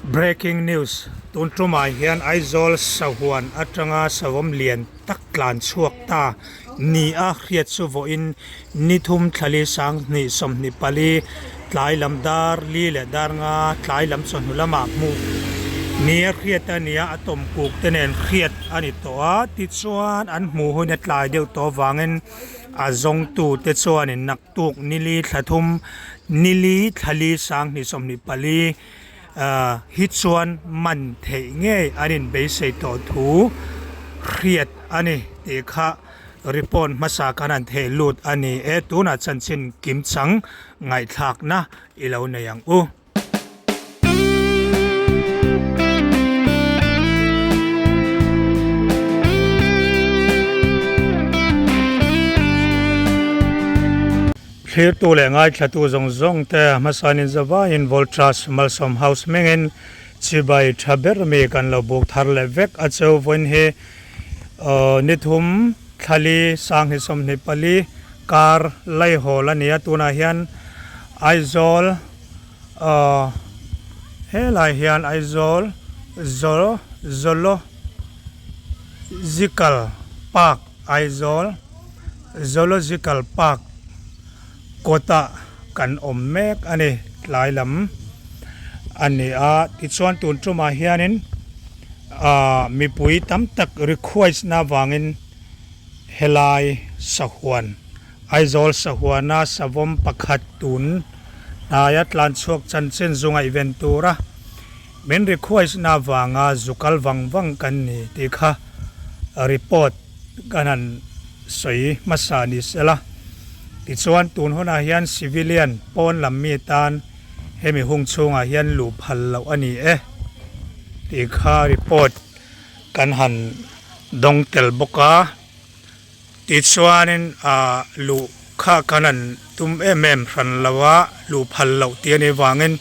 Breaking news, Tun tumah hian Aizawl sahuan atanga savawm lian tak tlan chhuak ta ni a hriat chu vawiin ni thum thlali sanghnih 24 tlai lam dar li leh dar nga tlai lam chawhnu lamah hmuh ni a hriat a nia a tawm kuk te nen hriat a ni tawh a tichuan an hmuh hun a tlai deuh tawh avangin a zawngtu te chuanin naktuk nili thla thum nili thlali sanghnih 24 hi chuan man theih ngei an inbeisei tawh thu hriat a ni tih kha report hmasa khan an theh lut a ni e. Tunah chanchin kimchang ngaihthlakna i lo nei ang u. Thlirtu leh ngaithlatu zawng zawng te hmasanin zavaiin Voltrust Malsawm House hmingin chibai tha ber mi kan lo buk thar leh vek a cheu vawiin hi ni thum thlali sanghnih 24 kar laihawl a ni a tunah hian Aizawl helai hian Aizawl Zoological Park Aizawl Zoological Park kawtah kan awm mek a ni tlai lam a ni a tichuan tun tumah hianin ahh mipui tam tak request na avangin helai sahuan Aizawl sahuana savawm pakhat tun hnaia tlan chhuak chanchin zu ngaihven tura min request na avanga zu kal vang vang kan ni tih kha report kan han sawi hmasa ni sela. Tichuan tun hunah hian civilian pawn lam mi tan hemi hung chhungah hian luh phal loh a ni e tih kha report kan han dawng tel bawk a. Tichuanin ah luh kha kan han tum em em hran lo a, luh phal loh tih a nih vangin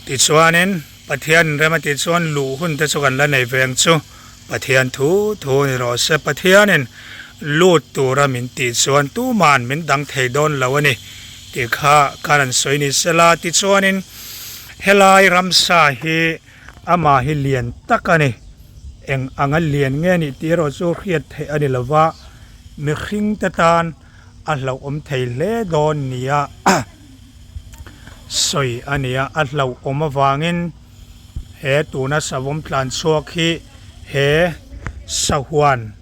tichuanin Pathian rem a tih chuan luh hun te chu kan la nei ve ang chu. Pathian thu thu ni rawh se. Pathianin lut tura min tih chuan tuman min dang thei dawn lo a ni tih kha kan han sawi ni sela. Tichuanin helai ramsa hi amah hi lian tak a ni. Eng anga lian nge nih tih erawh chu hriat theih a ni lova, mihring te tan a hlauhawm thei hle dawn nia sawi a ni a. A hlauhawm avangin. He tuna savawm tlan chhuak hi he sahuan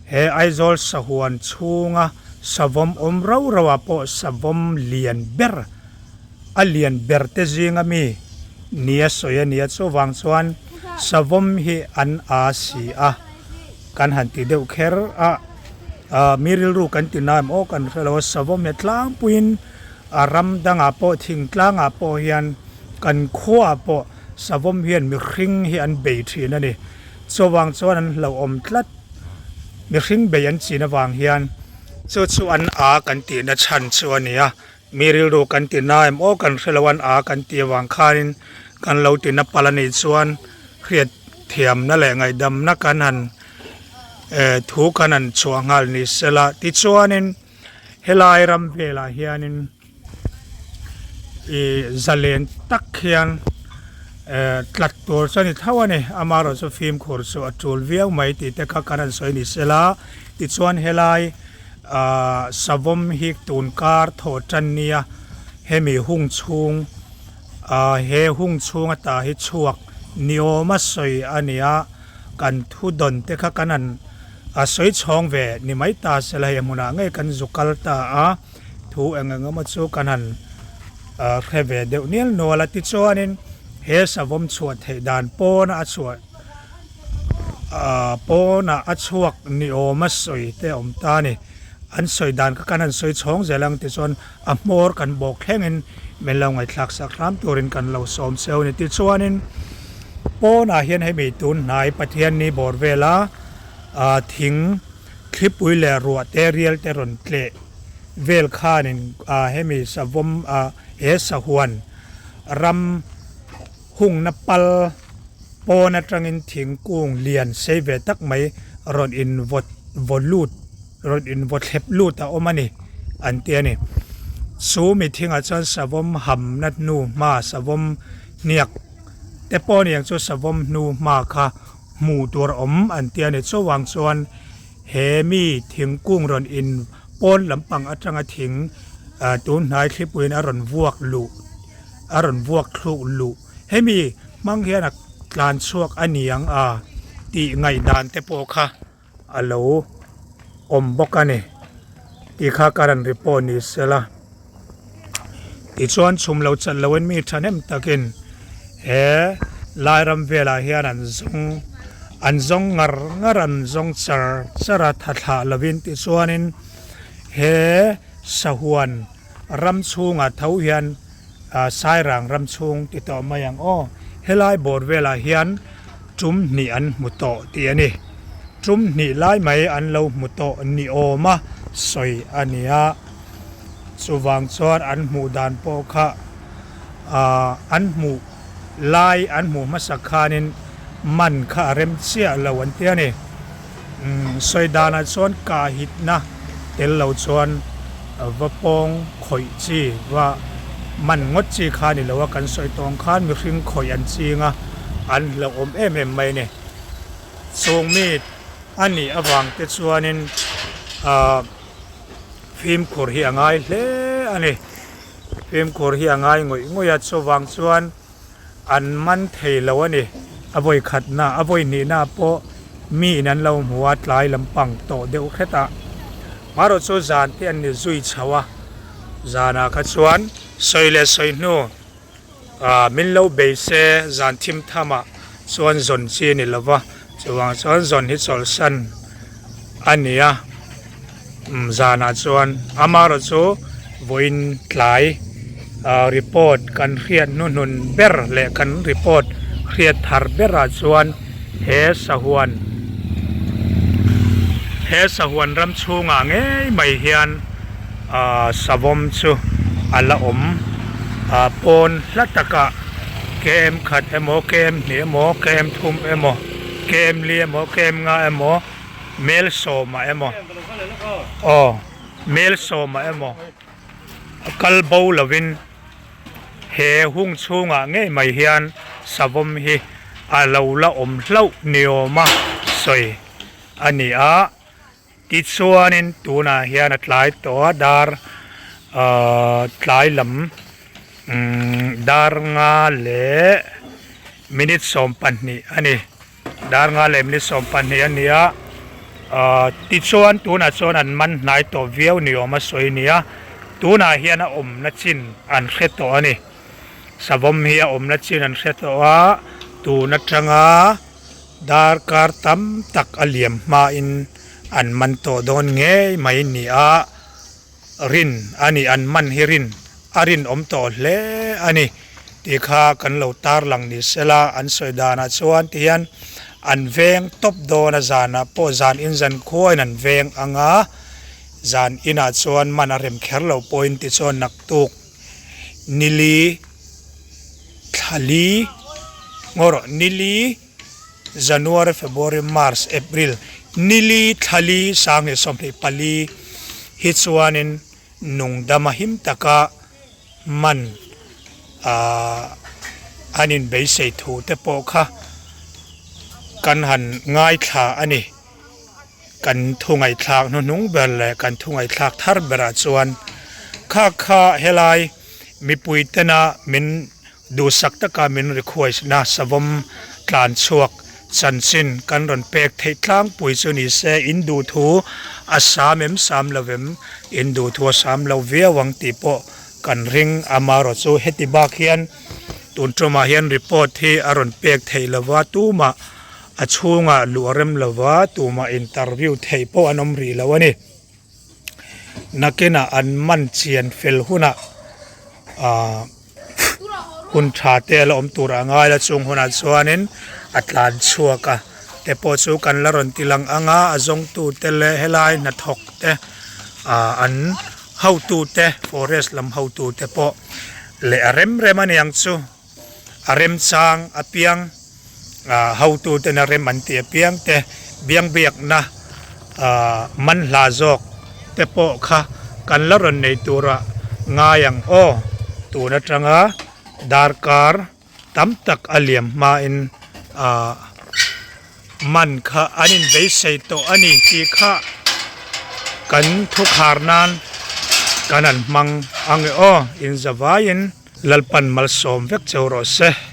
he Aizawl sahuan chhunga savawm awm rau rau ah pawh savawm lian ber a lian ber te zinga mi nia sawi a nia chuvang chuan savawm hi an aa si a kan han ti deuh kher a ah mi rilru kan ti na em aw kan hre lo a savawm hi a tlangpuiin a ram dangah pawh thingtlangah pawh hian. Kan khuaah pawh savawm hian mihring hi an bei thin a ni. Chuvang chuan an hlauhawm tlat. Mihring bei an chin avang hian chu chu an a kan tihna chhan chu a ni a. Mi rilru kan ti na em aw kan hre lo an a kan tih avang khanin kan lo ti na palh a nih chuan hriat thiamna leh ngaihdamna kan han thu kan han chhuah nghal ni sela. Tichuanin helai ram velah hianin. Ih zalen tak hian eh tlat tur chu a ni tho a ni amaherawh chu fimkhur chu a tul viau mai tih te kha kan han sawi ni sela tichuan helai ah savawm hi tun kar thawh tan nia hemi hung chhung ah he hung chhung ata hi chhuak ni awma sawi a ni a kan thu dawn te kha kan han a sawi chhawng ve ni mai ta sela hei hmunah ngei kan zu kal ta a. Thu eng eng emaw chu kan han hre ve deuh nial nual a, tichuanin he savawm chhuah theih dan pawna a chhuah pawna a chhuak ni awma sawi te a awm ta a ni. An sawi dan kha kan han sawi chhawng zel ang tichuan a hmawr kan bawk thlengin min lo ngaihthlak sak hram turin kan lo sawm cheu a ni. Tichuanin pawnah hian hemi tun hnai Pathianni bawr vela thing thlipui leh ruah te rial te rawn tleh vel khanin ah hemi savawm ah he sahuan ram hungna pal pawn atangin thingkung lian sei ve tak mai rawn in vaw vaw lut rawn in vaw thlep lut a awm a ni an ti a ni. Chu mi thingah chuan savawm hamna hnu hma savawm hniak. te pawh aniang chu savawm hnu hma kha hmuh tur a awm an ti a ni. Chuvang chuan he mi thingkung rawn in pawn lampang atanga thing tun hnai thlipuiin a rawn vuak luh a rawn vuak thluk luh hemi hmang hian a tlan chhuak a niang a tih ngaihdan te pawh kha a lo awm bawk a ni tih kha ka rawn report ni sela tichuan chhum lo chat lo in mi thahnem takin he lai ram velah hian an zawng an zawng ngar ngar an zawng char char a tha thlah lovin tichuanin he sahuan ram chhungah tho hian ah sairang ram chhung ti tawh mai ang aw helai bawr velah hian tum hnih an hmu tawh tih a ni tum hnih lai mai an lo hmu tawh ni awma sawi a ni a chuvang chuan an hmuh dan pawh kha ah an hmuh lai an hmuh hmasa khanin man kha a rem chiah lo an ti a ni umm sawi danah chuan kahitna tel lo chuan va pawng khawih chi va man ngawt chi kha a ni lo a kan sawi tawng khan mihring khawih an ching a an hlauhawm em em mai a ni chung mi a nih avang te chuanin ahh fimkhur hi a ngai hle a ni fimkhur hi a ngai ngawih ngawih a chuvang chuan an man thei lo a ni a vawi khatna a vawi hnihna pawh mi in an lo hmu a tlai lampang tawh deuh hret a marawh chu zan te an ni zui chho a zanah kha chuan sawi leh sawi hnu ah min lo bei se zan thim tham ah chuan zawn chi a ni lo va chuvang chuan zawn hi chawlhsan a ni a umm zanah chuan amaherawh chu vawiin tlai ah report kan hriat hnuhnun ber leh kan report hriat thar berah chuan he sahuan he sahuan ram chhungah ngei mai hian ah savawm chu a la awm ah pawn hla takah km khat emaw km hnih emaw km thum emaw km li emaw km nga emaw mel sawmah emaw aw mel sawmah emaw a kal bo lovin he hung chhungah ngei mai hian savawm hi a lo la awm hlauh ni awma sawi a ni a tichuanin tunah hian a tlai tawh a dar ahh tlai lam umm dar nga leh minute 12 a ni. Dar nga leh minute 12 a ni a, ahh tichuan tunah chuan an man hnai tawh viau ni awm a sawi a ni a, tunah hian a awmna chin an hre tawh a ni. Savawm hi a awmna chin an hre tawh a, tun atanga darkar tam tak a liam hmain an man tawh dawn ngei mai ni a. Rin a ni, an man hi rin a rinawm tawh hle a ni tih kha kan lo tarlang ni sela an sawi danah chuan ti hian an veng tawp dawn a zanah pawh zan in zan khuain an veng ang a zan inah chuan man a rem kher lo pawhin tichuan naktuk nili thlali ngaw rawh nili. January, February, March, April, nili, thlali, 2024 hi chuanin nungdama him taka man ah an inbeisei thu te pawh kha kan han ngaithla a ni. Kan thu ngaihthlak hnuhnung ber leh kan thu ngaihthlak thar berah chuan kha kha helai mipui tena min Duhsak taka min request na savawm tlan chhuak chanchin kan rawn pek theih tlangpui chu ni se in duhthu a sam em sam lo em in duhthu a sam lo viau ang tih pawh kan ring amaherawh chu heti bak hian tun tumah hian report hi a rawn pek theih lova tumah a chhungah luh a rem lova tumah interview theih pawh an awm rih lo a ni. Nakinah an man chian fel hunah ahh hun tha te a la awm tur a ngai la chung hunah chuanin a tlan chhuak a te pawh chu kan la rawn ti lang ang a a zawngtu te leh helai hnathawk te ahh an hotu te forest lam hotu te pawh leh a rem rem a niang chu a remchang apiang ah hotu ten a rem an tih apiang te biang biakna ah man hla zawk te pawh kha kan la rawn nei tura ngai ang aw tun atanga darkar. Tam tak a liam hmain ah man kha an inbeisei tawh a ni tih kha kan thukhar nan kan han hmang ang e aw, inzavaiin Lalpan malsawm vek cheu rawh se.